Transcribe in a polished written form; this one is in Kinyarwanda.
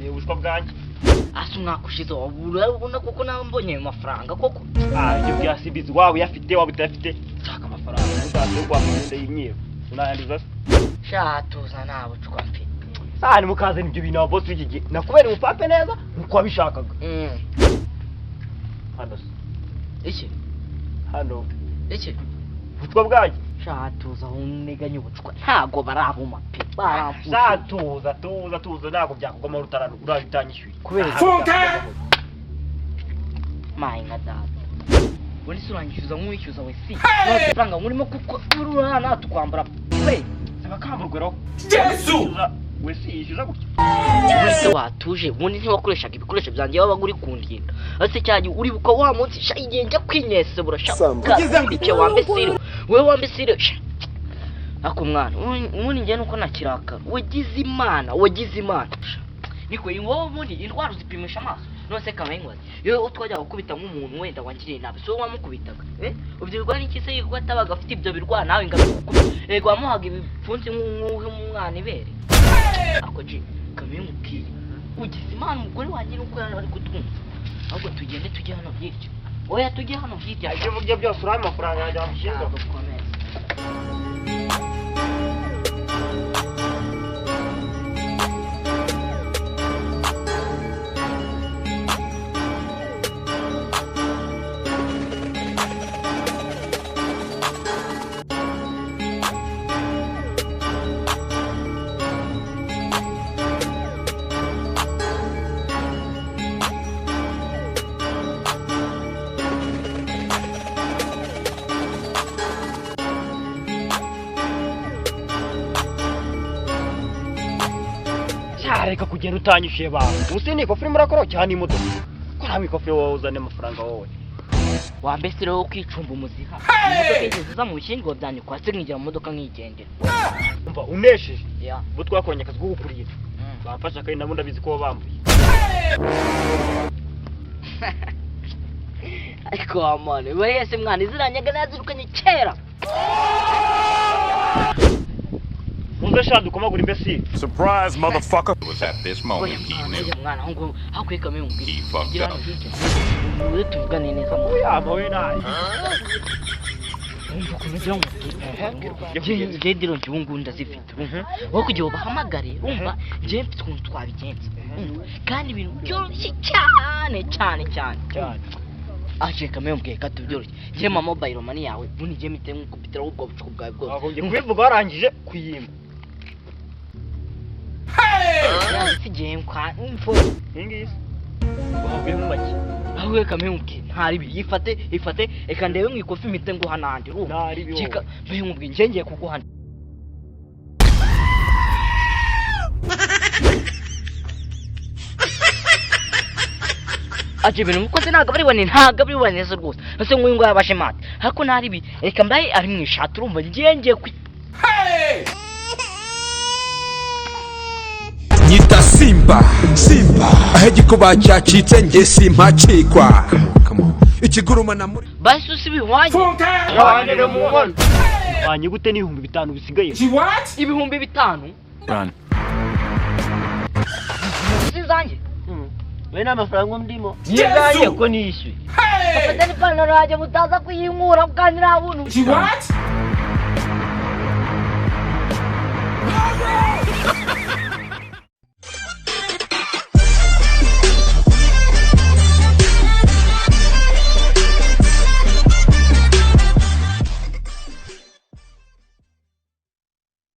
Ni ubushwa bwanjye. Asa umwaka ushize urabona koko nawe mbonye ayo mafaranga koko? Ah, ibyo bya simbizi, waba uyafite waba utayafite, nshaka amafaranga. Ntuzate yo kwambara imyenda y'imyeru, unayanduza se? Sha, tuza, nta bucwa mfite. Sahani mukazana ibyo bintu, ababosi b'iki gihe. Nakubera umupape neza nkuko wabishakaga. Hano se? Iki? Hano. Iki? Ubucwa bwanjye. Sha, tuza, uneganye ubucwa ntago barabuma pe, baramfushe. Sha, tuza, tuza, tuza, ntabwo byakugwamo rutarano uraje utanyishyuye. Kubera iki? Funke. Mayi nka data, ubundi se uranyishyuza nk'uwishyuza we si amafaranga nkurimo, kuko ururana natukwambura pe. Abakamburweraho. Yesu! We si yishyuza gutya. Ese watuje? Ubundi ntiwakoreshaga ibikoresho byanjye, wabaga uri kundinda ese cyane. Uribuka wa munsi sha, igihe njya kwinyesebura sha, icyo wambesire wowe, wambesire sha. Ako mwana, ubundi njye nuko nakirakara, wagize Imana, wagize Imana. Niko wowe ubundi indwara uzipimisha amaso? None se kamenya iyo twajyaga gukubita nk'umuntu wenda wangiriye nabi, si wowe wamukubitaga? Eh, ubyirirwa n'iki se yuko atabaga afite ibyo birwara nawe ngo abigukubite? Yego, wamuhaga ibipfunsi nk'uhe umwana ibere. Ako ji kamenya umubwire, ugize Imana umugore wanjye nuko yari ari kutwumva. Ahubwo tugende tujye hano hirya. Oya, tujye hano hirya. Ibyo uvuga byose, urabe amafaranga yanjye wamushinga. Dukomeze. Reka kugenda utanyishyuye bawe. Ubu se ni ikofi urimo urakora cyangwa ni imodoka? Ko nta ikofi wowe, uzane amafaranga wowe. Wambese rero kwicumba umuziha, imodoka yigeze iza mu bishyingo byanjye kwa se, nkigira mu modoka nkigendera? Umva, unesheje. Ya. Ubwo twakoranye akazi ko kukurinda, bamfasha kandi nabo ndabizi ko wabambuye. Ariko wa mwana we, wese mwana iziranyaga nazirukanye kera. Uze sha, dukomagura imbesi. Surprise, motherfucker. It was at this moment Oya he mwana, knew. oya mwana, aho ngo hakwiye kamwe mubwire. He fucked Gira hano up. hirya uze tuvugane neza mwana. Yama we nayi. Wumva ukuntu ugira ngo mubwire, njye diro njye ubu ngubu ndazifite, urumva? Wowe kugira ngo bahamagare, urumva, njye mfite ukuntu twabigenza, urumva? Kandi ibintu byoroshye cyane cyane cyane. Cyane. Aje kamwe mubwiye ko tubyoroshye, njye ma mobile money yawe ubundi njye mpite nkukubitiraho ubwo bucuku bwawe bwose. Wagombye kubivuga warangije kuyimba. Si igihe nkwa info. Iyi ngiyi se wavuyemo make? Aho reka nkubwire, ntari yifate, ifate, reka ndebe mu ikofi mpite nguha nandi, urumva? Ntari biwowe. Kika mbe nkubwiye, njye ngiye kuguhana. Ati ibintu mukoze ntabwo ari bane, ntabwo ari bane neza rwose. Ese nk'uyu nguyu yabashe mate, ariko ntari ibi, reka mbaye ari mu ishati, urumva, ngiye ngiye ku Nyita Simba, Simba, aho igikuba cyacitse njye simpacikwa, ikigurumana muri basi usi bihwanye. Wanire mu nkono wanye gute n'5,000 bisigaye? 5,000? Run. Si zanjye. We n'amafaranga ndimo nizanjye ko nishyuye. Afata n'ipantaro yanjye mutaza kuyinkura kandi nta buntu.